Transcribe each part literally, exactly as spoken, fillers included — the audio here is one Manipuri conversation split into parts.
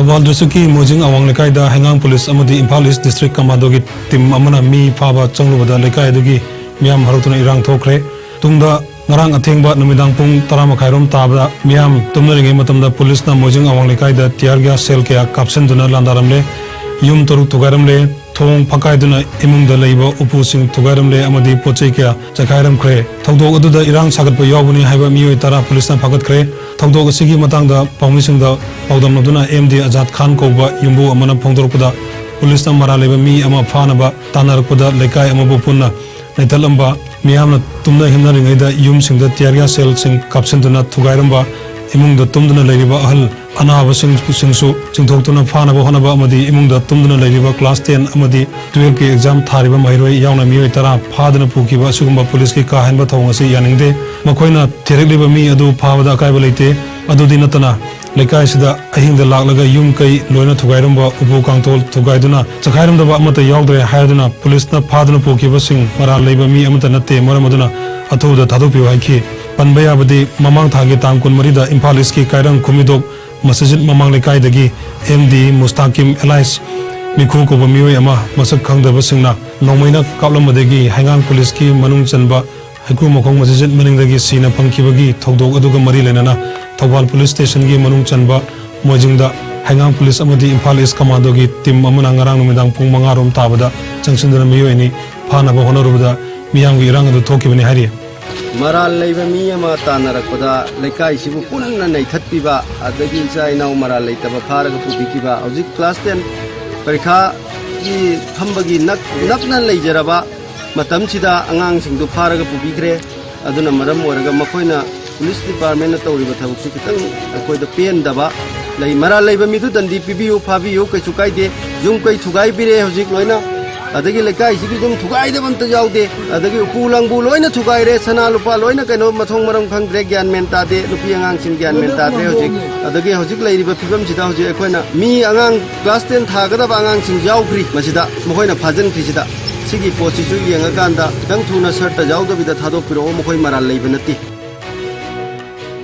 ꯊꯧꯕꯥꯜ ꯗꯤꯁꯇ꯭ꯔꯤꯛꯀꯤ ꯃꯣꯏꯖꯤꯡ ꯑꯋꯥꯡ ꯂꯩꯀꯥꯏꯗ ꯍꯩꯉꯥꯡ ꯄꯨꯂꯤꯁ ꯑꯃꯗꯤ ꯏꯝꯐꯥꯜ ꯏꯁ ꯗꯤꯁꯇ꯭ꯔꯤꯛ ꯀꯃꯥꯟꯗꯣꯒꯤ ꯇꯤꯝ ꯑꯃꯅ ꯃꯤ ꯐꯥꯕ ꯆꯪꯂꯨꯕꯗ ꯂꯩꯀꯥꯏ ꯑꯗꯨꯒꯤ ꯃꯤꯌꯥꯝ ꯍꯧꯔꯛꯇꯨꯅ ꯏꯔꯥꯡ ꯊꯣꯛꯈ꯭ꯔꯦ꯫ ꯇꯨꯡꯗ ꯉꯔꯥꯡ ꯑꯊꯦꯡꯕ ꯅꯨꯃꯤꯗꯥꯡ ꯄꯨꯡ ꯇꯔꯥ ꯃꯈꯥꯏꯔꯣꯝ ꯇꯥꯕꯗ ꯃꯤꯌꯥꯝ ꯇꯨꯝꯅꯔꯤꯉꯩ ꯃꯇꯝꯗ ꯄꯨꯂꯤꯁꯅ ꯃꯣꯏꯖꯤꯡ ꯑꯋꯥꯡ ꯂꯩꯀꯥꯏꯗ tear gas shell ꯀꯌꯥ ꯀꯥꯞꯁꯤꯟꯗꯨꯅ ꯂꯥꯟꯗꯥꯔꯝꯂꯦ꯫ ꯌꯨꯝ ꯇꯔꯨꯛ ꯊꯨꯒꯥꯏꯔꯝꯂꯦ꯫ ꯊꯣꯡ ꯐꯛꯀꯥꯏꯗꯨꯅ ꯏꯃꯨꯡꯗ ꯂꯩꯕ ꯎꯄꯨꯁꯤꯡ ꯊꯨꯒꯥꯏꯔꯝꯂꯦ ꯑꯃꯗꯤ ꯄꯣꯠ ꯆꯩ ꯀꯌꯥ ꯆꯈꯥꯏꯔꯝꯈ꯭ꯔꯦ꯫ ꯊꯧꯗꯣꯛ ꯑꯗꯨꯗ ꯏꯔꯥꯡ ꯁꯥꯒꯠꯄ ꯌꯥꯎꯕꯅꯤ ꯍꯥꯏꯕ ꯃꯤꯑꯣꯏ ꯇꯔꯥ ꯄꯨꯂꯤꯁꯅ ꯐꯥꯒꯠꯈ꯭ꯔꯦ꯫ ꯊꯧꯗꯣꯛ ꯑꯁꯤꯒꯤ ꯃꯇꯥꯡꯗ ꯄꯥꯎꯃꯤꯁꯤꯡꯗ ꯄꯥꯎꯗꯝꯅꯗꯨꯅ ꯑꯦꯝ ꯗꯤ ꯑꯖꯥꯗ ꯈꯥꯟ ꯀꯧꯕ ꯌꯨꯝꯕꯨ ꯑꯃꯅ ꯐꯣꯡꯗꯣꯔꯛꯄꯗ, ꯄꯨꯂꯤꯁꯅ ꯃꯔꯥꯜ ꯂꯩꯕ ꯃꯤ ꯑꯃ ꯐꯥꯅꯕ ꯇꯥꯟꯅꯔꯛꯄꯗ ꯂꯩꯀꯥꯏ ꯑꯃꯕꯨ ꯄꯨꯟꯅ ꯂꯩꯊꯠꯂꯝꯕ ꯃꯤꯌꯥꯝꯅ ꯇꯨꯝꯅ ꯍꯤꯞꯅꯔꯤꯉꯩꯗ ꯌꯨꯝꯁꯤꯡꯗ tear gas shellꯁꯤꯡ ꯀꯥꯞꯁꯤꯟꯗꯨꯅ ꯊꯨꯒꯥꯏꯔꯝꯕ, ꯏꯃꯨꯡꯗ ꯇꯨꯝꯗꯨꯅ ꯂꯩꯔꯤꯕ ꯑꯍꯜ ꯑꯅꯥꯕꯁꯤꯡꯁꯤꯡꯁꯨ ꯆꯤꯡꯊꯣꯛꯇꯨꯅ ꯐꯥꯅꯕ ꯍꯣꯠꯅꯕ ꯑꯃꯗꯤ ꯏꯃꯨꯡꯗ ꯇꯨꯝꯗꯨꯅ ꯂꯩꯔꯤꯕ class ten ꯑꯃꯗꯤ twelveꯀꯤ exam ꯊꯥꯔꯤꯕ ꯃꯍꯩꯔꯣꯏ ꯌꯥꯎꯅ ꯃꯤꯑꯣꯏ ꯇꯔꯥ ꯐꯥꯗꯨꯅ ꯄꯨꯈꯤꯕ ꯑꯁꯤꯒꯨꯝꯕ ꯄꯨꯂꯤꯁꯀꯤ ꯀꯥ ꯍꯦꯟꯕ ꯊꯧꯑꯣꯡ ꯑꯁꯤ ꯌꯥꯅꯤꯡꯗꯦ꯫ ꯃꯈꯣꯏꯅ ꯊꯤꯔꯛꯂꯤꯕ ꯃꯤ ꯑꯗꯨ ꯐꯥꯕꯗ ꯑꯀꯥꯏꯕ ꯂꯩꯇꯦ꯫ ꯑꯗꯨꯗꯤ ꯅꯠꯇꯅ ꯂꯩꯀꯥꯏꯁꯤꯗ ꯑꯍꯤꯡꯗ ꯂꯥꯛꯂꯒ ꯌꯨꯝ ꯀꯩ ꯂꯣꯏꯅ ꯊꯨꯒꯥꯏꯔꯝꯕ, ꯎꯄꯨ ꯀꯥꯡꯊꯣꯜ ꯊꯨꯒꯥꯏꯗꯨꯅ ꯆꯈꯥꯏꯔꯝꯗꯕ ꯑꯃꯠꯇ ꯌꯥꯎꯗ꯭ꯔꯦ ꯍꯥꯏꯗꯨꯅ ꯄꯨꯂꯤꯁꯅ ꯐꯥꯗꯨꯅ ꯄꯨꯈꯤꯕꯁꯤꯡ ꯃꯔꯥꯜ ꯂꯩꯕ ꯃꯤ ꯑꯃꯠꯇ ꯅꯠꯇꯦ, ꯃꯔꯝ ꯑꯗꯨꯅ ꯑꯊꯨꯕꯗ ꯊꯥꯗꯣꯛꯄꯤꯌꯨ ꯍꯥꯏꯈꯤ꯫ ꯄꯟꯕ ꯌꯥꯕꯗꯤ, ꯃꯃꯥꯡ ꯊꯥꯒꯤ ꯇꯥꯡ ꯀꯨꯟꯃꯔꯤꯗ ꯏꯝꯐꯥꯜ ꯏꯁꯀꯤ ꯀꯥꯏꯔꯪ ꯈꯨꯃꯤꯗꯣꯛ ꯃꯁꯖꯤꯗ ꯃꯃꯥꯡ ꯂꯩꯀꯥꯏꯗꯒꯤ ꯑꯦꯝ ꯗꯤ ꯃꯨꯁꯇꯥꯀꯤꯝ alias ꯃꯤꯈꯨ ꯀꯧꯕ ꯃꯤꯑꯣꯏ ꯑꯃ ꯃꯁꯛ ꯈꯪꯗꯕꯁꯤꯡꯅ ꯅꯣꯡꯃꯩꯅ ꯀꯥꯞꯂꯝꯕꯗꯒꯤ ꯍꯩꯉꯥꯡ ꯄꯨꯂꯤꯁꯀꯤ ꯃꯅꯨꯡ ꯆꯟꯕ ꯍꯩꯀ꯭ꯔꯨ ꯃꯈꯣꯡ ꯃꯁꯖꯤꯗ ꯃꯅꯤꯡꯗꯒꯤ ꯁꯤꯅ ꯐꯪꯈꯤꯕꯒꯤ ꯊꯧꯗꯣꯛ ꯑꯗꯨꯒ ꯃꯔꯤ ꯂꯩꯅꯅ ꯊꯧꯕꯥꯜ ꯄꯨꯂꯤꯁ ꯁ꯭ꯇꯦꯁꯟꯒꯤ ꯃꯅꯨꯡ ꯆꯟꯕ ꯃꯣꯏꯖꯤꯡꯗ ꯍꯩꯉꯥꯡ ꯄꯨꯂꯤꯁ ꯑꯃꯗꯤ ꯏꯝꯐꯥꯜ ꯏꯁ ꯀꯃꯥꯟꯗꯣꯒꯤ ꯇꯤꯝ ꯑꯃꯅ ꯉꯔꯥꯡ ꯅꯨꯃꯤꯗꯥꯡ ꯄꯨꯡ ꯃꯉꯥ ꯔꯣꯝ ꯇꯥꯕꯗ ꯆꯪꯁꯤꯟꯗꯨꯅ ꯃꯤꯑꯣꯏ ꯑꯅꯤ ꯐꯥꯅꯕ ꯍꯣꯠꯅꯔꯨꯕꯗ ꯃꯤꯌꯥꯝꯒꯤ ꯏꯔꯥꯡ ꯑꯗꯨ ꯊꯣꯛꯈꯤꯕꯅꯤ ꯍꯥꯏꯔꯤ꯫ ꯃꯔꯥꯜ ꯂꯩꯕ ꯃꯤ ꯑꯃ ꯇꯥꯟꯅꯔꯛꯄꯗ ꯂꯩꯀꯥꯏꯁꯤꯕꯨ ꯄꯨꯟꯅ ꯅꯩꯊꯠꯄꯤꯕ, ꯑꯗꯒꯤ ꯏꯆꯥ ꯏꯅꯥꯎ ꯃꯔꯥꯜ ꯂꯩꯇꯕ ꯐꯥꯔꯒ ꯄꯨꯕꯤꯈꯤꯕ, ꯍꯧꯖꯤꯛ class ten ꯄꯔꯤꯈꯥꯒꯤ ꯐꯝꯕꯒꯤ ꯅꯛ-, ꯅꯛꯅ ꯂꯩꯖꯔꯕ ꯃꯇꯝꯁꯤꯗ ꯑꯉꯥꯡꯁꯤꯡꯗꯨ ꯐꯥꯔꯒ ꯄꯨꯕꯤꯈ꯭ꯔꯦ꯫ ꯑꯗꯨꯅ ꯃꯔꯝ ꯑꯣꯏꯔꯒ ꯃꯈꯣꯏꯅ ꯄꯨꯂꯤꯁ ꯗꯤꯄꯥꯔꯠꯃꯦꯟꯅ ꯇꯧꯔꯤꯕ ꯊꯕꯛꯁꯤ ꯈꯤꯇꯪ ꯑꯩꯈꯣꯏꯗ ꯄꯦꯟꯗꯕ ꯂꯩ꯫ ꯃꯔꯥꯜ ꯂꯩꯕ ꯃꯤꯗꯨ ꯗꯟꯗꯤ ꯄꯤꯕꯤꯌꯨ, ꯐꯥꯕꯤꯌꯨ, ꯀꯩꯁꯨ ꯀꯥꯏꯗꯦ꯫ ꯌꯨꯝ ꯀꯩ ꯊꯨꯒꯥꯏꯕꯤꯔꯦ ꯍꯧꯖꯤꯛ ꯂꯣꯏꯅ, ꯑꯗꯒꯤ ꯂꯩꯀꯥꯏꯁꯤꯒꯤ ꯑꯗꯨꯝ ꯊꯨꯒꯥꯏꯗꯕ ꯑꯝꯇ ꯌꯥꯎꯗꯦ꯫ ꯑꯗꯒꯤ ꯎꯄꯨ ꯂꯥꯡꯕꯨ ꯂꯣꯏꯅ ꯊꯨꯒꯥꯏꯔꯦ, ꯁꯅꯥ ꯂꯨꯄꯥ ꯂꯣꯏꯅ ꯀꯩꯅꯣ ꯃꯊꯣꯡ ꯃꯔꯝ ꯈꯪꯗ꯭ꯔꯦ, ꯒ꯭ꯌꯥꯟ ꯃꯦꯟ ꯇꯥꯗꯦ, ꯅꯨꯄꯤ ꯑꯉꯥꯡꯁꯤꯡ ꯒ꯭ꯌꯥꯟ ꯃꯦꯟ ꯇꯥꯗ꯭ꯔꯦ ꯍꯧꯖꯤꯛ꯫ ꯑꯗꯒꯤ ꯍꯧꯖꯤꯛ ꯂꯩꯔꯤꯕ ꯐꯤꯕꯝꯁꯤꯗ ꯍꯧꯖꯤꯛ ꯑꯩꯈꯣꯏꯅ ꯃꯤ ꯑꯉꯥꯡ class ten ꯊꯥꯒꯗꯕ ꯑꯉꯥꯡꯁꯤꯡ ꯌꯥꯎꯈ꯭ꯔꯤ ꯃꯁꯤꯗ, ꯃꯈꯣꯏꯅ ꯐꯥꯖꯤꯟꯈ꯭ꯔꯤꯁꯤꯗ꯫ ꯁꯤꯒꯤ ꯄꯣꯠꯁꯤꯁꯨ ꯌꯦꯡꯉꯀꯥꯟꯗ ꯈꯤꯇꯪ ꯊꯨꯅ ꯁꯔꯠꯇ ꯌꯥꯎꯗꯕꯤꯗ ꯊꯥꯗꯣꯛꯄꯤꯔꯛꯑꯣ, ꯃꯈꯣꯏ ꯃꯔꯥꯜ ꯂꯩꯕ ꯅꯠꯇꯦ꯫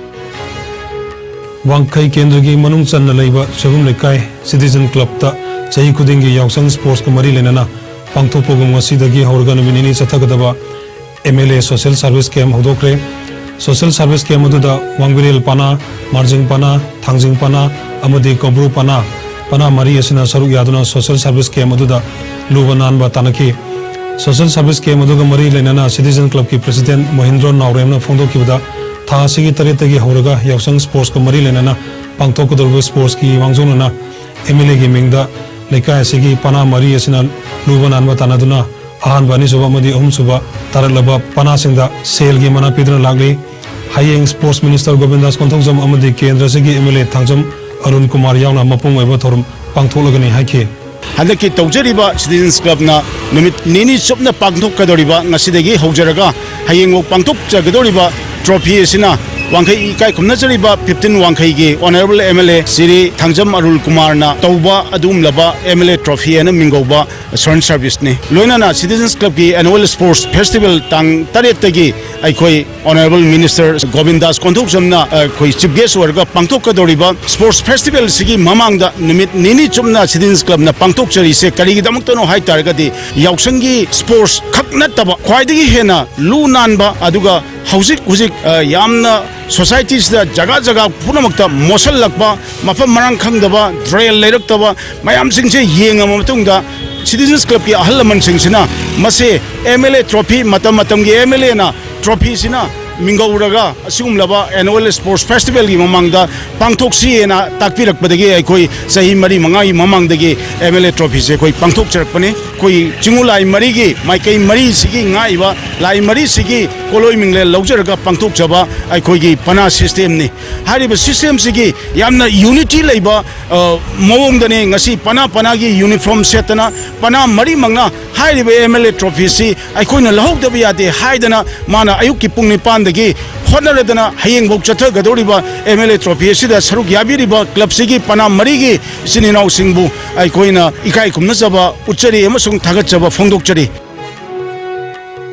ꯋꯥꯡꯈꯩ ꯀꯦꯟꯗ꯭ꯔꯒꯤ ꯃꯅꯨꯡ ꯆꯟꯅ ꯂꯩꯕ ꯁꯣꯏꯕꯝ ꯂꯩꯀꯥꯏ ꯁꯤꯇꯤꯖꯟ ꯀ꯭ꯂꯕꯇ ꯆꯍꯤ ꯈꯨꯗꯤꯡꯒꯤ ꯌꯥꯎꯁꯪ ꯁ꯭ꯄꯣꯔꯠꯁꯀ ꯃꯔꯤ ꯂꯩꯅꯅ ꯄꯥꯡꯊꯣꯛꯄꯒꯨꯝ ꯉꯁꯤꯗꯒꯤ ꯍꯧꯔꯒ ꯅꯨꯃꯤꯠ ꯅꯤꯅꯤ ꯆꯠꯊꯒꯗꯕ M L A social service camp ꯍꯧꯗꯣꯛꯈ꯭ꯔꯦ꯫ ꯁꯣꯁꯦꯜ ꯁꯥꯔꯚꯤꯁ ꯀꯦꯝꯞ ꯑꯗꯨꯗ ꯋꯥꯡꯕꯤꯔꯦꯜ ꯄꯅꯥ, ꯃꯥꯔꯖꯤꯡ ꯄꯅꯥ, ꯊꯥꯡꯖꯤꯡ ꯄꯅꯥ ꯑꯃꯗꯤ ꯀꯧꯕ꯭ꯔꯨ ꯄꯅꯥ, ꯄꯅꯥ ꯃꯔꯤ ꯑꯁꯤꯅ ꯁꯔꯨꯛ ꯌꯥꯗꯨꯅ ꯁꯣꯁꯦꯜ ꯁꯥꯔꯚꯤꯁ ꯀꯦꯝꯞ ꯑꯗꯨꯗ ꯂꯨꯕ ꯅꯥꯟꯕ ꯇꯥꯟꯅꯈꯤ꯫ ꯁꯣꯁꯦꯜ ꯁꯥꯔꯚꯤꯁ ꯀꯦꯝꯞ ꯑꯗꯨꯒ ꯃꯔꯤ ꯂꯩꯅꯅ ꯁꯤꯇꯤꯖꯟ ꯀ꯭ꯂꯕꯀꯤ ꯄ꯭ꯔꯦꯁꯤꯗꯦꯟꯠ ꯃꯣꯍꯦꯟꯗ꯭ꯔꯣ ꯅꯥꯎꯔꯦꯝꯅ ꯐꯣꯡꯗꯣꯛꯈꯤꯕꯗ, ꯊꯥ ꯑꯁꯤꯒꯤ ꯇꯔꯦꯠꯇꯒꯤ ꯍꯧꯔꯒ ꯌꯥꯎꯁꯪ ꯁ꯭ꯄꯣꯔꯠꯁꯀ ꯃꯔꯤ ꯂꯩꯅꯅ ꯄꯥꯡꯊꯣꯛꯀꯗꯧꯔꯤꯕ ꯁ꯭ꯄꯣꯔꯠꯁꯀꯤ ꯃꯥꯡꯖꯧꯅꯅ ꯑꯦꯝ ꯑꯦꯜ ꯑꯦꯒꯤ ꯃꯤꯡꯗ ꯂꯩꯀꯥꯏ ꯑꯁꯤꯒꯤ ꯄꯅꯥ ꯃꯔꯤ ꯑꯁꯤꯅ ꯂꯨꯕ ꯅꯥꯟꯕ ꯇꯥꯟꯅꯗꯨꯅ ꯑꯍꯥꯟꯕ, ꯑꯅꯤꯁꯨꯕ ꯑꯃꯗꯤ ꯑꯍꯨꯝꯁꯨꯕ ꯇꯥꯔꯛꯂꯕ ꯄꯅꯥꯁꯤꯡꯗ ꯁꯦꯜꯒꯤ ꯃꯅꯥ ꯄꯤꯗꯨꯅ ꯂꯥꯛꯂꯤ꯫ ꯍꯌꯦꯡ ꯁ꯭ꯄꯣꯔꯠꯁ ꯃꯤꯅꯤꯁꯇꯔ ꯒꯣꯕꯤꯟꯗꯥꯁ ꯀꯣꯟꯊꯧꯖꯝ ꯑꯃꯗꯤ ꯀꯦꯟꯗ꯭ꯔ ꯑꯁꯤꯒꯤ M L A Thangjam Arun Kumar ꯌꯥꯎꯅ ꯃꯄꯨꯡ ꯑꯣꯏꯕ ꯊꯧꯔꯝ ꯄꯥꯡꯊꯣꯛꯂꯒꯅꯤ ꯍꯥꯏꯈꯤ꯫ ꯍꯟꯗꯛꯀꯤ ꯇꯧꯖꯔꯤꯕ ꯁꯤꯇꯤꯖꯟꯁ ꯀ꯭ꯂꯕꯅ ꯅꯨꯃꯤꯠ ꯅꯤꯅꯤ ꯆꯨꯞꯅ ꯄꯥꯡꯊꯣꯛꯀꯗꯧꯔꯤꯕ, ꯉꯁꯤꯗꯒꯤ ꯍꯧꯖꯔꯒ ꯍꯌꯦꯡꯐꯥꯎ ꯄꯥꯡꯊꯣꯛꯆꯒꯗꯧꯔꯤꯕ ꯇ꯭ꯔꯣꯐꯤ ꯑꯁꯤꯅ ꯋꯥꯡꯈꯩ ꯏꯀꯥꯏ ꯈꯨꯝꯅꯖꯔꯤꯕ ꯐꯤꯐꯇꯤꯟ ꯋꯥꯡꯈꯩꯒꯤ honourable M L A Shri Thangjam Arun ꯀꯨꯃꯥꯔꯅ ꯇꯧꯕ ꯑꯗꯨꯒꯨꯝꯂꯕ ꯑꯦꯝ ꯑꯦꯜ ꯑꯦ ꯇ꯭ꯔꯣꯐꯤ ꯍꯥꯏꯅ ꯃꯤꯡꯒꯧꯕ ꯁꯣꯔꯟ ꯁꯥꯔꯚꯤꯁꯅꯤ꯫ ꯂꯣꯏꯅꯅ ꯁꯤꯇꯤꯖꯟꯁ ꯀ꯭ꯂꯕꯀꯤ ꯑꯦꯅꯨꯋꯦꯜ ꯁ꯭ꯄꯣꯔꯠꯁ ꯐꯦꯁꯇꯤꯚꯦꯜ ꯇꯥꯡ ꯇꯔꯦꯠꯇꯒꯤ ꯑꯩꯈꯣꯏ ꯑꯣꯅꯔꯦꯕꯜ ꯃꯤꯅꯤꯁꯇꯔ ꯒꯣꯕꯤꯟꯗꯥꯁ ꯀꯣꯟꯊꯧꯖꯝꯅ ꯑꯩꯈꯣꯏ ꯆꯤꯐ ꯒꯦꯁ ꯑꯣꯏꯔꯒ ꯄꯥꯡꯊꯣꯛꯀꯗꯧꯔꯤꯕ ꯁ꯭ꯄꯣꯔꯠꯁ ꯐꯦꯁꯇꯤꯚꯦꯜꯁꯤꯒꯤ ꯃꯃꯥꯡꯗ ꯅꯨꯃꯤꯠ ꯅꯤꯅꯤ ꯆꯨꯞꯅ ꯁꯤꯇꯤꯖꯟꯁ ꯀ꯭ꯂꯕꯅ ꯄꯥꯡꯊꯣꯛꯆꯔꯤꯁꯦ ꯀꯔꯤꯒꯤꯗꯃꯛꯇꯅꯣ ꯍꯥꯏ ꯇꯥꯔꯒꯗꯤ, ꯌꯥꯎꯁꯪꯒꯤ ꯁ꯭ꯄꯣꯔꯠꯁ ꯈꯛ ꯅꯠꯇꯕ ꯈ꯭ꯋꯥꯏꯗꯒꯤ ꯍꯦꯟꯅ ꯂꯨ ꯅꯥꯟꯕ, ꯑꯗꯨꯒ ꯍꯧꯖꯤꯛ ꯍꯧꯖꯤꯛ, ꯑ, ꯌꯥꯝꯅ ꯁꯣꯁꯥꯏꯇꯤꯁꯤꯗ ꯖꯒꯥ ꯖꯒꯥ ꯄꯨꯝꯅꯃꯛꯇ ꯃꯣꯠꯁꯜꯂꯛꯄ, ꯃꯐꯝ ꯃꯔꯥꯡ ꯈꯪꯗꯕ, ꯗ꯭ꯔꯦꯟ ꯂꯩꯔꯛꯇꯕ ꯃꯌꯥꯝꯁꯤꯡꯁꯦ ꯌꯦꯡꯉꯕ ꯃꯇꯨꯡꯗ, ꯁꯤꯇꯤꯖꯟꯁ ꯀ꯭ꯂꯕꯀꯤ ꯑꯍꯜ ꯂꯃꯟꯁꯤꯡꯁꯤꯅ ꯃꯁꯦ ꯑꯦꯝ ꯑꯦꯜ ꯑꯦ ꯇ꯭ꯔꯣꯐꯤ, ꯃꯇꯝ ꯃꯇꯝꯒꯤ ꯑꯦꯝ ꯑꯦꯜ ꯑꯦꯅ ꯇ꯭ꯔꯣꯐꯤꯁꯤꯅ ꯃꯤꯡꯒꯧꯔꯒ ꯑꯁꯤꯒꯨꯝꯂꯕ ꯑꯦꯅꯨꯋꯦꯜ ꯁ꯭ꯄꯣꯔꯠꯁ ꯐꯦꯁꯇꯤꯚꯦꯜꯒꯤ ꯃꯃꯥꯡꯗ ꯄꯥꯡꯊꯣꯛꯁꯤꯑꯅ ꯇꯥꯛꯄꯤꯔꯛꯄꯗꯒꯤ, ꯑꯩꯈꯣꯏ ꯆꯍꯤ ꯃꯔꯤ ꯃꯉꯥꯒꯤ ꯃꯃꯥꯡꯗꯒꯤ ꯑꯦꯝ ꯑꯦꯜ ꯑꯦ ꯇ꯭ꯔꯣꯐꯤꯁꯦ ꯑꯩꯈꯣꯏ ꯄꯥꯡꯊꯣꯛꯆꯔꯛꯄꯅꯤ꯫ ꯑꯩꯈꯣꯏ ꯆꯤꯡꯉꯨ ꯂꯥꯏ ꯃꯔꯤꯒꯤ, ꯃꯥꯏꯀꯩ ꯃꯔꯤꯁꯤꯒꯤ ꯉꯥꯛꯏꯕ ꯂꯥꯏ ꯃꯔꯤꯁꯤꯒꯤ ꯀꯣꯂꯣꯏ ꯃꯤꯡꯂꯦꯟ ꯂꯧꯖꯔꯒ ꯄꯥꯡꯊꯣꯛꯆꯕ ꯑꯩꯈꯣꯏꯒꯤ ꯄꯅꯥ ꯁꯤꯁꯇꯦꯝꯅꯤ꯫ ꯍꯥꯏꯔꯤꯕ ꯁꯤꯁꯇꯦꯝꯁꯤꯒꯤ ꯌꯥꯝꯅ ꯌꯨꯅꯤꯇꯤ ꯂꯩꯕ, ꯑ, ꯃꯑꯣꯡꯗꯅꯤ ꯉꯁꯤ ꯄꯅꯥ ꯄꯅꯥꯒꯤ ꯌꯨꯅꯤꯐꯣꯔꯝ ꯁꯦꯠꯇꯅ ꯄꯅꯥ ꯃꯔꯤꯃꯛꯅ ꯍꯥꯏꯔꯤꯕ ꯑꯦꯝ ꯑꯦꯜ ꯑꯦ ꯇ꯭ꯔꯣꯐꯤꯁꯤ ꯑꯩꯈꯣꯏꯅ ꯂꯧꯍꯧꯗꯕ ꯌꯥꯗꯦ ꯍꯥꯏꯗꯅ ꯃꯥꯅ ꯑꯌꯨꯛꯀꯤ ꯄꯨꯡ ꯅꯤꯄꯥꯟꯗꯒꯤ ꯍꯣꯠꯅꯔꯗꯅ ꯍꯌꯦꯡꯐꯥꯎ ꯆꯠꯊꯒꯗꯧꯔꯤꯕ ꯑꯦꯝ ꯑꯦꯜ ꯑꯦ ꯇ꯭ꯔꯣꯐꯤ ꯑꯁꯤꯗ ꯁꯔꯨꯛ ꯌꯥꯕꯤꯔꯤꯕ ꯀ꯭ꯂꯕꯁꯤꯒꯤ ꯄꯅꯥ ꯃꯔꯤꯒꯤ ꯏꯆꯤꯟ ꯏꯅꯥꯎꯁꯤꯡꯕꯨ ꯑꯩꯈꯣꯏꯅ ꯏꯀꯥꯏ ꯈꯨꯝꯅꯖꯕ ꯎꯠꯆꯔꯤ ꯑꯃꯁꯨꯡ ꯊꯥꯒꯠꯆꯕ ꯐꯣꯡꯗꯣꯛꯆꯔꯤ꯫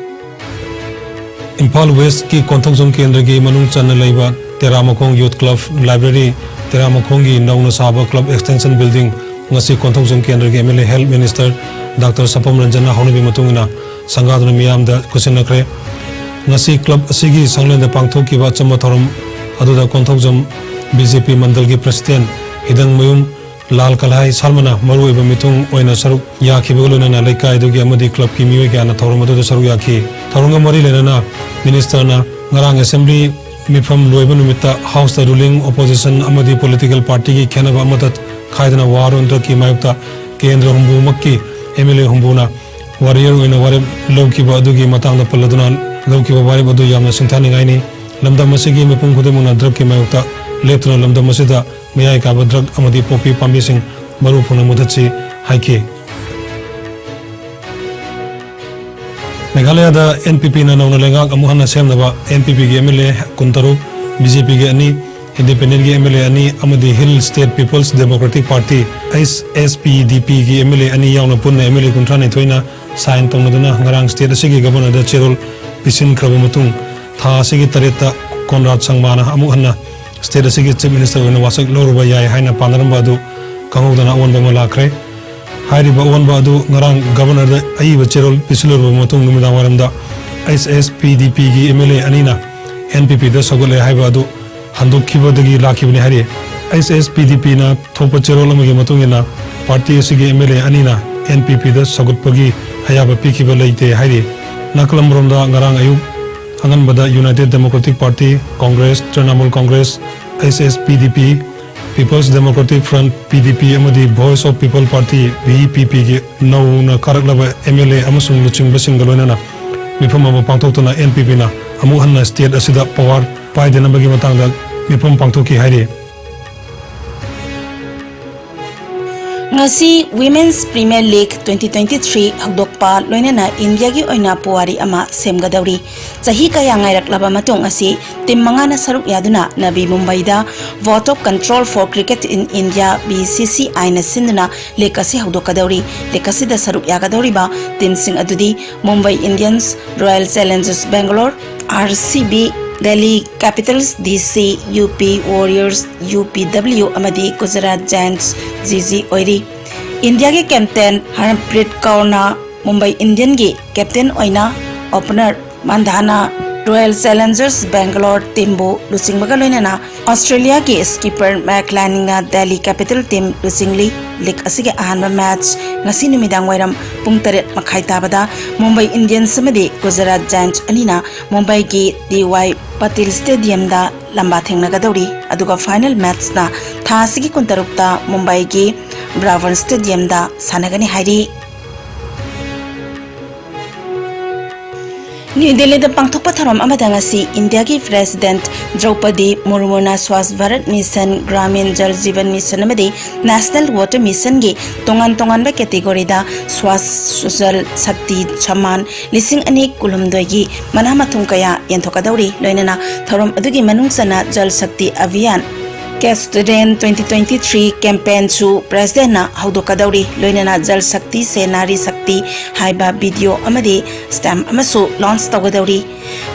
ꯏꯝꯐꯥꯜ ꯋꯦꯁ꯭ꯠꯀꯤ ꯀꯣꯟꯊꯧꯖꯝ ꯀꯦꯟꯗ꯭ꯔꯒꯤ ꯃꯅꯨꯡ ꯆꯟꯅ ꯂꯩꯕ ꯇꯦꯔꯥꯃꯈꯣꯡ Youth Club Library, ꯇꯦꯔꯥꯃꯈꯣꯡꯒꯤ ꯅꯧꯅ ꯁꯥꯕ Club Extension Building ꯉꯁꯤ ꯀꯣꯟꯊꯧꯖꯝ ꯀꯦꯟꯗ꯭ꯔꯒꯤ MLA Health Minister Doctor ꯁꯄꯝ ꯔꯟꯖꯟꯅ ꯍꯧꯅꯕꯤ ꯃꯇꯨꯡ ꯏꯟꯅ ꯁꯪꯒꯥꯗꯨꯅ ꯃꯤꯌꯥꯝꯗ ꯈꯨꯠꯁꯤꯟꯅꯈ꯭ꯔꯦ꯫ ꯉꯁꯤ club ꯑꯁꯤꯒꯤ ꯁꯪꯂꯦꯟꯗ ꯄꯥꯡꯊꯣꯛꯈꯤꯕ ꯑꯆꯝꯕ ꯊꯧꯔꯝ ꯑꯗꯨꯗ ꯀꯣꯟꯊꯧꯖꯝ BJP ꯃꯟꯗꯜꯒꯤ president ꯍꯤꯗꯪꯃꯌꯨꯝ ꯂꯥꯜ ꯀꯜꯍꯥꯏ ꯁꯔꯃꯅ ꯃꯔꯨꯑꯣꯏꯕ ꯃꯤꯊꯨꯡ ꯑꯣꯏꯅ ꯁꯔꯨꯛ ꯌꯥꯈꯤꯕꯒ ꯂꯣꯏꯅꯅ ꯂꯩꯀꯥꯏ ꯑꯗꯨꯒꯤ ꯑꯃꯗꯤ clubꯀꯤ ꯃꯤꯑꯣꯏ ꯀꯌꯥꯅ ꯊꯧꯔꯝ ꯑꯗꯨꯗ ꯁꯔꯨꯛ ꯌꯥꯈꯤ꯫ ꯊꯧꯔꯝꯒ ꯃꯔꯤ ꯂꯩꯅꯅ ministerꯅ ꯉꯔꯥꯡ assembly ꯃꯤꯐꯝ ꯂꯣꯏꯕ ꯅꯨꯃꯤꯠꯇ Houseꯇ ruling, opposition ꯑꯃꯗꯤ political partyꯒꯤ ꯈꯦꯟꯅꯕ ꯑꯃꯠꯇ ꯈꯥꯏꯗꯅ war on drugꯀꯤ ꯃꯥꯌꯣꯛꯇ ꯀꯦꯟꯗ꯭ꯔ ꯍꯨꯝꯐꯨꯃꯛꯀꯤ MLA ꯍꯨꯝꯐꯨꯅ warrior ꯑꯣꯏꯅ ꯋꯥꯔꯦꯞ ꯂꯧꯈꯤꯕ ꯑꯗꯨꯒꯤ ꯃꯇꯥꯡꯗ ꯄꯜꯂꯗꯨꯅ ꯂꯧꯈꯤꯕ ꯋꯥꯔꯦꯞ ꯑꯗꯨ ꯌꯥꯝꯅ ꯁꯤꯡꯊꯥꯅꯤꯡꯉꯥꯏꯅꯤ꯫ ꯂꯝꯗꯝ ꯑꯁꯤꯒꯤ ꯃꯤꯄꯨꯝ ꯈꯨꯗꯤꯡꯃꯛꯅ drugꯀꯤ ꯃꯥꯌꯣꯛꯇ ꯂꯦꯞꯇꯨꯅ ꯂꯝꯗꯝ ꯑꯁꯤꯗ ꯃꯌꯥꯏ ꯀꯥꯕ drug ꯑꯃꯗꯤ poppy ꯄꯥꯝꯕꯤꯁꯤꯡ ꯃꯔꯨ ꯐꯪꯅ ꯃꯨꯊꯠꯁꯤ ꯍꯥꯏꯈꯤ꯫ ꯃꯦꯘꯥꯂꯌꯥꯗ NPPꯅ ꯅꯧꯅ ꯂꯩꯉꯥꯛ ꯑꯃꯨꯛ ꯍꯟꯅ ꯁꯦꯝꯅꯕ NPPꯒꯤ MLA ꯀꯨꯟꯇꯔꯨꯛ, BJPꯒꯤ ꯑꯅꯤ, independentꯒꯤ MLA ꯑꯅꯤ ꯑꯃꯗꯤ Hill State People's Democratic Party, HSPDPꯒꯤ MLA ꯑꯅꯤ ꯌꯥꯎꯅ ꯄꯨꯟꯅ MLA ꯀꯨꯟꯊ꯭ꯔꯥ ꯅꯤꯊꯣꯏꯅ sign ꯇꯧꯅꯗꯨꯅ ꯉꯔꯥꯡ state ꯑꯁꯤꯒꯤ governorꯗ ꯆꯦꯔꯣꯜ ꯄꯤꯁꯤꯟꯈ꯭ꯔꯕ ꯃꯇꯨꯡ, ꯊꯥ ꯑꯁꯤꯒꯤ ꯇꯔꯦꯠꯇ ꯀꯣꯟꯔꯥꯗ ꯁꯪꯃꯥꯅ ꯑꯃꯨꯛ ꯍꯟꯅ state ꯑꯁꯤꯒꯤ chief minister ꯑꯣꯏꯅ ꯋꯥꯁꯛ ꯂꯧꯔꯨꯕ ꯌꯥꯏ ꯍꯥꯏꯅ ꯄꯥꯅꯔꯝꯕ ꯑꯗꯨ ꯈꯪꯍꯧꯗꯅ ꯑꯑꯣꯟꯕ ꯑꯃ ꯂꯥꯛꯈ꯭ꯔꯦ꯫ ꯍꯥꯏꯔꯤꯕ ꯑꯑꯣꯟꯕ ꯑꯗꯨ ꯉꯔꯥꯡ governorꯗ ꯑꯏꯕ ꯆꯦꯔꯣꯜ ꯄꯤꯁꯤꯜꯂꯨꯔꯕ ꯃꯇꯨꯡ ꯅꯨꯃꯤꯗꯥꯡ ꯋꯥꯏꯔꯝꯗ HSPDPꯒꯤ MLA ꯑꯅꯤꯅ NPPꯗ ꯁꯧꯒꯠꯂꯦ ꯍꯥꯏꯕ ꯑꯗꯨ ꯍꯟꯗꯣꯛꯈꯤꯕꯗꯒꯤ ꯂꯥꯛꯈꯤꯕꯅꯤ ꯍꯥꯏꯔꯤ꯫ HSPDPꯅ ꯊꯣꯛꯄ ꯆꯦꯔꯣꯜ ꯑꯃꯒꯤ ꯃꯇꯨꯡ ꯏꯟꯅ party ꯑꯁꯤꯒꯤ MLA ꯑꯅꯤꯅ NPPꯗ ꯁꯧꯒꯠꯄꯒꯤ ꯑꯌꯥꯕ ꯄꯤꯈꯤꯕ ꯂꯩꯇꯦ ꯍꯥꯏꯔꯤ꯫ ꯅꯥꯀꯜ ꯑꯃꯔꯣꯝꯗ ꯉꯔꯥꯡ ꯑꯌꯨꯛ ꯑꯉꯟꯕꯗ United Democratic Party, Congress, Trinamool Congress, HSPDP, People's Democratic Front, PDP, ꯑꯃꯗꯤ Voice of People Party, VPPꯒꯤ ꯅꯧꯅ ꯀꯥꯔꯛꯂꯕ MLA ꯑꯃꯁꯨꯡ ꯂꯨꯆꯤꯡꯕꯁꯤꯡꯒ ꯂꯣꯏꯅꯅ ꯃꯤꯐꯝ ꯑꯃ ꯄꯥꯡꯊꯣꯛꯇꯨꯅ NPPꯅ ꯑꯃꯨꯛ ꯍꯟꯅ state ꯑꯁꯤꯗ power ꯄꯥꯏꯗꯅꯕꯒꯤ ꯃꯇꯥꯡꯗ ꯃꯤꯐꯝ ꯄꯥꯡꯊꯣꯛꯈꯤ ꯍꯥꯏꯔꯤ꯫ ꯉꯁꯤ Women's Premier League twenty twenty-three ꯍꯧꯗꯣꯛꯄ ꯂꯣꯏꯅꯅ ꯏꯟꯗꯤꯌꯥꯒꯤ ꯑꯣꯏꯅ ꯄꯨꯋꯥꯔꯤ ꯑꯃ ꯁꯦꯝꯒꯗꯧꯔꯤ꯫ ꯆꯍꯤ ꯀꯌꯥ ꯉꯥꯏꯔꯛꯂꯕ ꯃꯇꯨꯡ ꯑꯁꯤ team ꯃꯉꯥꯅ ꯁꯔꯨꯛ ꯌꯥꯗꯨꯅ ꯅꯕꯤ ꯃꯨꯝꯕꯥꯏꯗ Vote of Control for Cricket in India, BCCIꯅ ꯁꯤꯟꯗꯨꯅ league ꯑꯁꯤ ꯍꯧꯗꯣꯛꯀꯗꯧꯔꯤ꯫ League ꯑꯁꯤꯗ ꯁꯔꯨꯛ ꯌꯥꯒꯗꯧꯔꯤꯕ teamꯁꯤꯡ ꯑꯗꯨꯗꯤ Mumbai Indians, Royal Challengers Bangalore, RCB, Delhi capitals D C, U P warriors, U P W ꯑꯃꯗꯤ ꯒꯨꯖꯔꯥꯠ ꯖꯥꯌꯟꯠꯁ, ꯖꯤ ꯖꯤ ꯑꯣꯏꯔꯤ꯫ ꯏꯟꯗꯤꯌꯥꯒꯤ ꯀꯦꯞꯇꯦꯟ ꯍꯔꯝꯄ꯭ꯔꯤꯠ ꯀꯧꯔꯅ ꯃꯨꯝꯕꯥꯏ ꯏꯟꯗꯤꯌꯟꯁꯀꯤ ꯀꯦꯞꯇꯦꯟ ꯑꯣꯏꯅ opener Mandhana royal challengers Bangalore ꯇꯤꯝꯕꯨ ꯂꯨꯆꯤꯡꯕꯒ ꯂꯣꯏꯅꯅ ꯑꯣꯁꯇ꯭ꯔꯦꯂꯤꯌꯥꯒꯤ ꯁ꯭ꯀꯤꯄꯔ ꯃꯦꯛ ꯂꯥꯅꯤꯡꯅ ꯗꯦꯜꯂꯤ ꯀꯦꯄꯤꯇꯜ ꯇꯤꯝ ꯂꯨꯆꯤꯡꯂꯤ꯫ ꯂꯤꯒ ꯑꯁꯤꯒꯤ ꯑꯍꯥꯟꯕ ꯃꯦꯆ ꯉꯁꯤ ꯅꯨꯃꯤꯗꯥꯡ ꯋꯥꯏꯔꯝ ꯄꯨꯡ ꯇꯔꯦꯠ ꯃꯈꯥꯏ ꯇꯥꯕꯗ ꯃꯨꯝꯕꯥꯏ ꯏꯟꯗꯤꯌꯟꯁ ꯑꯃꯗꯤ ꯒꯨꯖꯔꯥꯠ ꯖꯥꯌꯟꯠꯁ ꯑꯅꯤꯅ ꯃꯨꯝꯕꯥꯏꯒꯤ ꯗꯤ ꯋꯥꯏ ꯄꯇꯤꯜ ꯁ꯭ꯇꯦꯗꯤꯌꯝꯗ ꯂꯝꯕꯥ ꯊꯦꯡꯅꯒꯗꯧꯔꯤ꯫ ꯑꯗꯨꯒ ꯐꯥꯏꯅꯦꯜ ꯃꯦꯆꯅ ꯊꯥ ꯑꯁꯤꯒꯤ ꯀꯨꯟꯇꯔꯨꯛꯇ ꯃꯨꯝꯕꯥꯏꯒꯤ ꯕ꯭ꯔꯥꯕꯟ ꯁ꯭ꯇꯦꯗꯤꯌꯝꯗ ꯁꯥꯟꯅꯒꯅꯤ ꯍꯥꯏꯔꯤ꯫ ꯅ꯭ꯌꯨ ꯗꯦꯜꯂꯤꯗ ꯄꯥꯡꯊꯣꯛꯄ ꯊꯧꯔꯝ ꯑꯃꯗ ꯉꯁꯤ ꯏꯟꯗꯤꯌꯥꯒꯤ ꯄ꯭ꯔꯦꯁꯤꯗꯦꯟꯠ ꯗ꯭ꯔꯧꯄꯗꯤ ꯃꯨꯔꯃꯨꯅ ꯁ꯭ꯋꯥꯁ ꯚꯥꯔꯠ ꯃꯤꯁꯟ, ꯒ꯭ꯔꯥꯃꯤꯟ ꯖꯜ ꯖꯤꯕꯟ ꯃꯤꯁꯟ ꯑꯃꯗꯤ ꯅꯦꯁꯅꯦꯜ ꯋꯥꯇꯔ ꯃꯤꯁꯟꯒꯤ ꯇꯣꯉꯥꯟ ꯇꯣꯉꯥꯟꯕ ꯀꯦꯇꯦꯒꯣꯔꯤꯗ ꯁ꯭ꯋꯥꯁ ꯁꯨꯖꯜ ꯁꯛꯇꯤ ꯁꯝꯃꯥꯟ ꯂꯤꯁꯤꯡ ꯑꯅꯤ ꯀꯨꯟꯍꯨꯝꯗꯣꯏꯒꯤ ꯃꯅꯥ ꯃꯊꯨꯝ ꯀꯌꯥ ꯌꯦꯟꯊꯣꯛꯀꯗꯧꯔꯤ꯫ ꯂꯣꯏꯅꯅ ꯊꯧꯔꯝ ꯑꯗꯨꯒꯤ ꯃꯅꯨꯡ ꯆꯟꯅ ꯖꯜ ꯁꯛꯇꯤ ꯑꯚꯤꯌꯥꯟ ꯀꯦꯁ ꯇꯨ ꯔꯦꯟ ꯇ꯭ꯋꯦꯟꯇꯤ ꯇ꯭ꯋꯦꯟꯇꯤ ꯊ꯭ꯔꯤ ꯀꯦꯝꯄꯦꯟꯁꯨ ꯄ꯭ꯔꯦꯁꯤꯗꯦꯟꯠꯅ ꯍꯧꯗꯣꯛꯀꯗꯧꯔꯤ꯫ ꯂꯣꯏꯅꯅ ꯖꯜ ꯁꯛꯇꯤ ꯁꯦ ꯅꯥꯔꯤ ꯁꯛꯇꯤ ꯍꯥꯏꯕ ꯚꯤꯗꯤꯑꯣ ꯑꯃꯗꯤ ꯁ꯭ꯇꯦꯝꯞ ꯑꯃꯁꯨ ꯂꯣꯟꯆ ꯇꯧꯒꯗꯧꯔꯤ꯫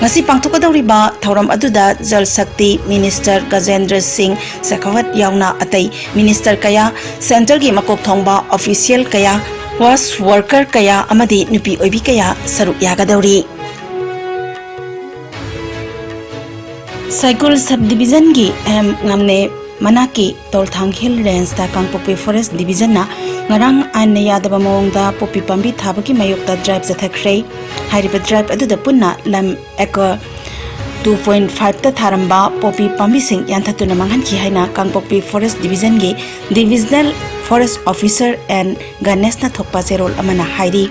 ꯉꯁꯤ ꯄꯥꯡꯊꯣꯛꯀꯗꯧꯔꯤꯕ ꯊꯧꯔꯝ ꯑꯗꯨꯗ ꯖꯜ ꯁꯛꯇꯤ ꯃꯤꯅꯤꯁꯇꯔ ꯒꯖꯦꯟꯗ꯭ꯔ ꯁꯤꯡ ꯁꯦꯈꯥꯋꯠ ꯌꯥꯎꯅ ꯑꯇꯩ ꯃꯤꯅꯤꯁꯇꯔ ꯀꯌꯥ, ꯁꯦꯟꯇꯔꯒꯤ ꯃꯀꯣꯛ ꯊꯣꯡꯕ ꯑꯣꯐꯤꯁꯤꯌꯦꯜ ꯀꯌꯥ, ꯋꯥꯁ ꯋꯥꯔꯀꯔ ꯀꯌꯥ ꯑꯃꯗꯤ ꯅꯨꯄꯤ ꯑꯣꯏꯕꯤ ꯀꯌꯥ ꯁꯔꯨꯛ ꯌꯥꯒꯗꯧꯔꯤ꯫ ꯁꯥꯏꯀꯨꯜ ꯁꯕ ꯗꯤꯕꯤꯖꯟꯒꯤ ꯑꯦꯝ ꯉꯝꯅꯦ ꯃꯅꯥꯛꯀꯤ ꯇꯣꯜꯊꯥꯡ ꯍꯤꯜ ꯔꯦꯟꯖꯇ ꯀꯥꯡꯄꯣꯛꯄꯤ ꯐꯣꯔꯦꯁ ꯗꯤꯕꯤꯖꯟꯅ ꯉꯔꯥꯡ ꯑꯥꯏꯟꯅ ꯌꯥꯗꯕ ꯃꯑꯣꯡꯗ ꯄꯣꯄꯤ ꯄꯥꯝꯕꯤ ꯊꯥꯕꯒꯤ ꯃꯥꯌꯣꯛꯇ ꯗ꯭ꯔꯥꯏꯕ ꯆꯠꯊꯈ꯭ꯔꯦ꯫ ꯍꯥꯏꯔꯤꯕ ꯗ꯭ꯔꯥꯏꯕ ꯑꯗꯨꯗ ꯄꯨꯟꯅ ꯂꯝ ꯑꯦꯀꯔ ꯇꯨ ꯄꯣꯏꯟꯠ ꯐꯥꯏꯚꯇ ꯊꯥꯔꯝꯕ ꯄꯣꯄꯤ ꯄꯥꯝꯕꯤꯁꯤꯡ ꯌꯥꯟꯊꯠꯇꯨꯅ ꯃꯥꯡꯍꯟꯈꯤ ꯍꯥꯏꯅ ꯀꯥꯡꯄꯣꯛꯄꯤ ꯐꯣꯔꯦꯁ ꯗꯤꯕꯤꯖꯟꯒꯤ ꯗꯤꯕꯤꯖꯅꯦꯜ ꯐꯣꯔꯦꯁ ꯑꯣꯐꯤꯁꯔ ꯑꯦꯟ ꯒꯅꯦꯁꯅ ꯊꯣꯛꯄ ꯆꯦꯔꯣꯜ ꯑꯃꯅ ꯍꯥꯏꯔꯤ꯫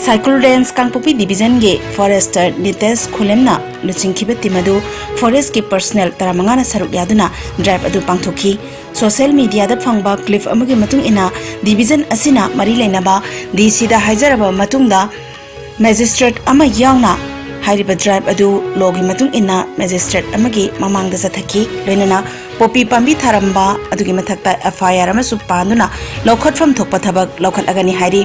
ꯁꯥꯏꯀꯨꯜ ꯔꯦꯟꯖ ꯀꯥꯡꯄꯣꯛꯄꯤ ꯗꯤꯕꯤꯖꯟꯒꯤ ꯐꯣꯔꯦꯁꯇꯔ ꯅꯤꯇꯦꯁ ꯈꯨꯂꯦꯝꯅ ꯂꯨꯆꯤꯡꯈꯤꯕ ꯇꯤꯝ ꯑꯗꯨ ꯐꯣꯔꯦꯁꯀꯤ ꯄꯔꯁꯅꯦꯜ ꯇꯔꯥꯃꯉꯥꯅ ꯁꯔꯨꯛ ꯌꯥꯗꯨꯅ ꯗ꯭ꯔꯥꯏꯕ ꯑꯗꯨ ꯄꯥꯡꯊꯣꯛꯈꯤ꯫ ꯁꯣꯁꯤꯌꯦꯜ ꯃꯤꯗꯤꯌꯥꯗ ꯐꯪꯕ ꯀ꯭ꯂꯤꯞ ꯑꯃꯒꯤ ꯃꯇꯨꯡ ꯏꯟꯅ, ꯗꯤꯕꯤꯖꯟ ꯑꯁꯤꯅ ꯃꯔꯤ ꯂꯩꯅꯕ ꯗꯤ ꯁꯤꯗ ꯍꯥꯏꯖꯔꯕ ꯃꯇꯨꯡꯗ, ꯃꯦꯖꯤꯁꯇ꯭ꯔꯦꯠ ꯑꯃ ꯌꯥꯎꯅ ꯍꯥꯏꯔꯤꯕ ꯗ꯭ꯔꯥꯏꯕ ꯑꯗꯨ ꯂꯣꯒꯤ ꯃꯇꯨꯡ ꯏꯟꯅ ꯃꯦꯖꯤꯁꯇ꯭ꯔꯦꯠ ꯑꯃꯒꯤ ꯃꯃꯥꯡꯗ ꯆꯠꯊꯈꯤ꯫ ꯂꯣꯏꯅꯅ ꯄꯣꯄꯤ ꯄꯥꯝꯕꯤ ꯊꯥꯔꯝꯕ ꯑꯗꯨꯒꯤ ꯃꯊꯛꯇ ꯑꯦꯐ ꯑꯥꯏ ꯑꯥꯔ ꯑꯃꯁꯨ ꯄꯥꯟꯗꯨꯅ ꯂꯧꯈꯠꯐꯝ ꯊꯣꯛꯄ ꯊꯕꯛ ꯂꯧꯈꯠꯂꯒꯅꯤ ꯍꯥꯏꯔꯤ꯫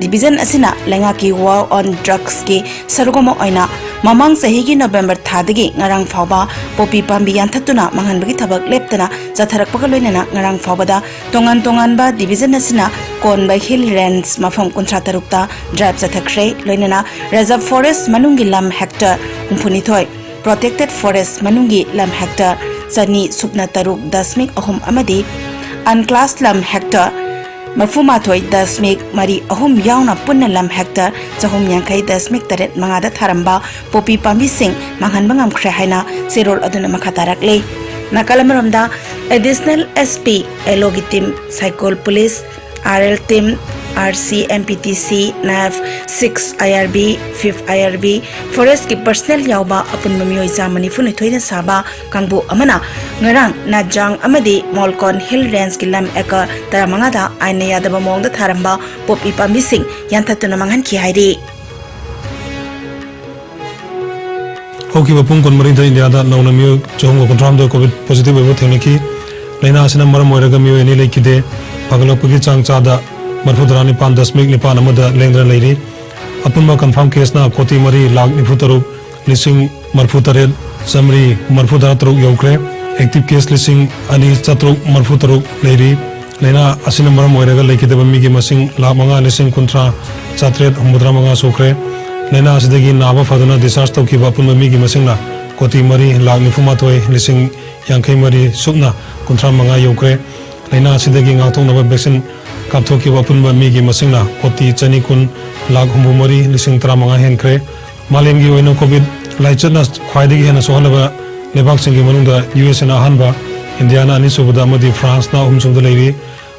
ꯗꯤꯕꯤꯖꯟ ꯑꯁꯤꯅ ꯂꯩꯉꯥꯛꯀꯤ War on Drugsꯀꯤ ꯁꯔꯨꯛ ꯑꯃ ꯑꯣꯏꯅ ꯃꯃꯥꯡ ꯆꯍꯤꯒꯤ ꯅꯣꯕꯦꯝꯕꯔ ꯊꯥꯗꯒꯤ ꯉꯔꯥꯡ ꯐꯥꯎꯕ ꯄꯣꯄꯤ ꯄꯥꯝꯕꯤ ꯌꯥꯟꯊꯠꯇꯨꯅ ꯃꯥꯡꯍꯟꯕꯒꯤ ꯊꯕꯛ ꯂꯦꯞꯇꯅ ꯆꯠꯊꯔꯛꯄꯒ ꯂꯣꯏꯅꯅ ꯉꯔꯥꯡ ꯐꯥꯎꯕꯗ ꯇꯣꯉꯥꯟ ꯇꯣꯉꯥꯟꯕ ꯗꯤꯕꯤꯖꯟ ꯑꯁꯤꯅ ꯀꯣꯟꯕ ꯍꯤꯜ ꯔꯦꯟꯖ ꯃꯐꯝ ꯀꯨꯟꯊ꯭ꯔꯥ ꯇꯔꯨꯛꯇ ꯗ꯭ꯔꯥꯏꯚ ꯆꯠꯊꯈ꯭ꯔꯦ꯫ ꯂꯣꯏꯅꯅ ꯔꯤꯖꯔꯚ ꯐꯣꯔꯦꯁ ꯃꯅꯨꯡꯒꯤ ꯂꯝ ꯍꯦꯛꯇꯔ ꯍꯨꯝꯐꯨꯅꯤꯊꯣꯏ, ꯄ꯭ꯔꯣꯇꯦꯛꯇꯦꯗ ꯐꯣꯔꯦꯁ ꯃꯅꯨꯡꯒꯤ ꯂꯝ ꯍꯦꯛꯇꯔ ꯆꯅꯤ ꯁꯨꯞꯅ ꯇꯔꯨꯛ ꯗꯁꯃꯤꯛ ꯑꯍꯨꯝ ꯑꯃꯗꯤ ꯑꯟꯀ꯭ꯂꯥꯁ ꯂꯝ ꯍꯦꯛꯇꯔ ꯃꯔꯐꯨ ꯃꯥꯊꯣꯏ ꯗꯁꯃꯤꯛ ꯃꯔꯤ ꯑꯍꯨꯝ ꯌꯥꯎꯅ ꯄꯨꯟꯅ ꯂꯝ ꯍꯦꯛꯇꯔ ꯆꯍꯨꯝ ꯌꯥꯡꯈꯩ ꯗꯁꯃꯤꯛ ꯇꯔꯦꯠ ꯃꯉꯥꯗ ꯊꯥꯔꯝꯕ ꯄꯣꯄꯤ ꯄꯥꯝꯕꯤꯁꯤꯡ ꯃꯥꯡꯍꯟꯕ ꯉꯝꯈ꯭ꯔꯦ ꯍꯥꯏꯅ ꯆꯦꯔꯣꯜ ꯑꯗꯨꯅ ꯃꯈꯥ ꯇꯥꯔꯛꯂꯤ꯫ ꯅꯥꯀꯜ ꯑꯃꯔꯣꯝꯗ, ꯑꯦꯗꯤꯁꯅꯦꯜ ꯑꯦꯁ ꯄꯤ ꯑꯦꯜ ꯑꯣꯒꯤ team, Saikul police, R L team, R C, M P T C, ꯅꯦꯐ, six I R B, fifth I R B, ꯐꯣꯔꯦꯁꯀꯤ ꯄꯔꯁꯅꯦꯜ ꯌꯥꯎꯕ ꯑꯄꯨꯟꯕ ꯃꯤꯑꯣꯏ ꯆꯥꯝꯃ ꯅꯤꯐꯨ ꯅꯤꯊꯣꯏꯅ ꯁꯥꯕ ꯀꯥꯡꯕꯨ ꯑꯃꯅ ꯉꯔꯥꯡ ꯅꯥꯖꯥꯡ ꯑꯃꯗꯤ ꯃꯣꯜꯀꯣꯟ ꯍꯤꯜ ꯔꯦꯟꯖꯀꯤ ꯂꯝ ꯑꯦꯀꯔ ꯇꯔꯥꯃꯉꯥꯗ ꯑꯥꯏꯟꯅ ꯌꯥꯗꯕ ꯃꯑꯣꯡꯗ ꯊꯥꯔꯝꯕ ꯄꯣꯄꯤ ꯄꯥꯝꯕꯤꯁꯤꯡ ꯌꯥꯟꯊꯠꯇꯨꯅ ꯃꯥꯡꯍꯟꯈꯤ ꯍꯥꯏꯔꯤ꯫ ꯍꯧꯈꯤꯕ ꯄꯨꯡ ꯀꯨꯟꯃꯔꯤꯗ ꯏꯟꯗꯤꯌꯥꯗ ꯅꯧꯅ ꯃꯤꯑꯣꯏ ꯆꯍꯨꯝꯒ ꯀꯨꯟꯊ꯭ꯔꯥꯍꯨꯝꯗꯣꯏ ꯀꯣꯚꯤꯗ ꯄꯣꯖꯤꯇꯤꯚ ꯑꯣꯏꯕ ꯊꯦꯡꯅꯈꯤ꯫ ꯂꯥꯏꯅꯥ ꯑꯁꯤꯅ ꯃꯔꯝ ꯑꯣꯏꯔꯒ ꯃꯤꯑꯣꯏ ꯑꯅꯤ ꯂꯩꯈꯤꯗꯦ꯫ ꯐꯒꯠꯂꯛꯄꯒꯤ ꯆꯥꯡ ꯆꯥꯗ ꯃꯔꯐꯨꯇꯔꯥ ꯅꯤꯄꯥꯟ ꯗꯁꯃꯤꯛ ꯅꯤꯄꯥꯟ ꯑꯃꯗ ꯂꯦꯡꯗꯅ ꯂꯩꯔꯤ꯫ ꯑꯄꯨꯟꯕ ꯀꯟꯐꯥꯔꯝ ꯀꯦꯁꯅ ꯀꯣꯇꯤ ꯃꯔꯤ ꯂꯥꯈ ꯅꯤꯐꯨ ꯇꯔꯨꯛ ꯂꯤꯁꯤꯡ ꯃꯔꯐꯨ ꯇꯔꯦꯠ ꯆꯥꯃꯔꯤ ꯃꯔꯐꯨ ꯇꯔꯥ ꯇꯔꯨꯛ ꯌꯧꯈ꯭ꯔꯦ꯫ ꯑꯦꯛꯇꯤꯚ ꯀꯦꯁ ꯂꯤꯁꯤꯡ ꯑꯅꯤ ꯆꯥꯇ꯭ꯔꯨꯛ ꯃꯔꯐꯨ ꯇꯔꯨꯛ ꯂꯩꯔꯤ꯫ ꯂꯥꯏꯅꯥ ꯑꯁꯤꯅ ꯃꯔꯝ ꯑꯣꯏꯔꯒ ꯂꯩꯈꯤꯗꯕ ꯃꯤꯒꯤ ꯃꯁꯤꯡ ꯂꯥꯈ ꯃꯉꯥ ꯂꯤꯁꯤꯡ ꯀꯨꯟꯊ꯭ꯔꯥ ꯆꯥꯇ꯭ꯔꯦꯠ ꯍꯨꯝꯐꯨꯇꯔꯥ ꯃꯉꯥ ꯁꯨꯈ꯭ꯔꯦ꯫ ꯂꯥꯏꯅꯥ ꯑꯁꯤꯗꯒꯤ ꯅꯥꯕ ꯐꯗꯨꯅ ꯗꯤꯁꯆꯥꯔꯖ ꯇꯧꯈꯤꯕ ꯑꯄꯨꯟꯕ ꯃꯤꯒꯤ ꯃꯁꯤꯡꯅ ꯀꯣꯇꯤ ꯃꯔꯤ ꯂꯥꯈ ꯅꯤꯐꯨ ꯃꯥꯊꯣꯏ ꯂꯤꯁꯤꯡ ꯌꯥꯡꯈꯩ ꯃꯔꯤ ꯁꯨꯞꯅ ꯀꯨꯟꯊ꯭ꯔꯥ ꯃꯉꯥ ꯌꯧꯈ꯭ꯔꯦ꯫ ꯂꯥꯏꯅꯥ ꯑꯁꯤꯗꯒꯤ ꯉꯥꯛꯊꯣꯛꯅꯕ ꯚꯦꯛꯁꯤꯟ ꯀꯥꯞꯊꯣꯛꯈꯤꯕ ꯑꯄꯨꯟꯕ ꯃꯤꯒꯤ ꯃꯁꯤꯡꯅ ꯀꯣꯇꯤ ꯆꯅꯤ ꯀꯨꯟ ꯂꯥꯈ ꯍꯨꯝꯐꯨ ꯃꯔꯤ ꯂꯤꯁꯤꯡ ꯇꯔꯥꯃꯉꯥ ꯍꯦꯟꯈ꯭ꯔꯦ꯫ ꯃꯥꯂꯦꯝꯒꯤ ꯑꯣꯏꯅ ꯀꯣꯚꯤꯗ ꯂꯥꯏꯆꯠꯅ ꯈ꯭ꯋꯥꯏꯗꯒꯤ ꯍꯦꯟꯅ ꯁꯣꯛꯍꯜꯂꯕ ꯂꯩꯕꯥꯛꯁꯤꯡꯒꯤ ꯃꯅꯨꯡꯗ ꯌꯨ ꯑꯦꯁ ꯑꯦꯅ ꯑꯍꯥꯟꯕ, ꯏꯟꯗꯤꯌꯥꯅ ꯑꯅꯤꯁꯨꯕꯗ ꯑꯃꯗꯤ ꯐ꯭ꯔꯥꯟꯁꯅ ꯑꯍꯨꯝꯁꯨꯕꯗ ꯂꯩꯔꯤ꯫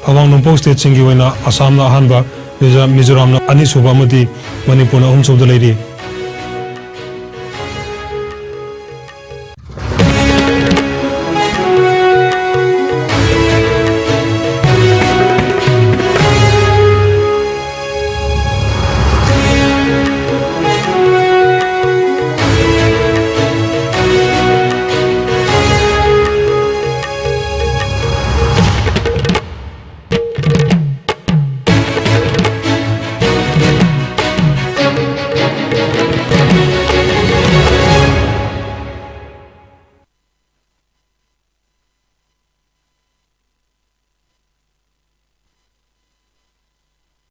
ꯑꯋꯥꯡ ꯅꯣꯡꯄꯣꯛ ꯁ꯭ꯇꯦꯠꯁꯤꯡꯒꯤ ꯑꯣꯏꯅ ꯑꯁꯥꯝꯅ ꯑꯍꯥꯟꯕ, ꯃꯤꯖꯣ-, ꯃꯤꯖꯣꯔꯥꯝꯅ ꯑꯅꯤꯁꯨꯕ ꯑꯃꯗꯤ ꯃꯅꯤꯄꯨꯔꯅ ꯑꯍꯨꯝꯁꯨꯕꯗ ꯂꯩꯔꯤ꯫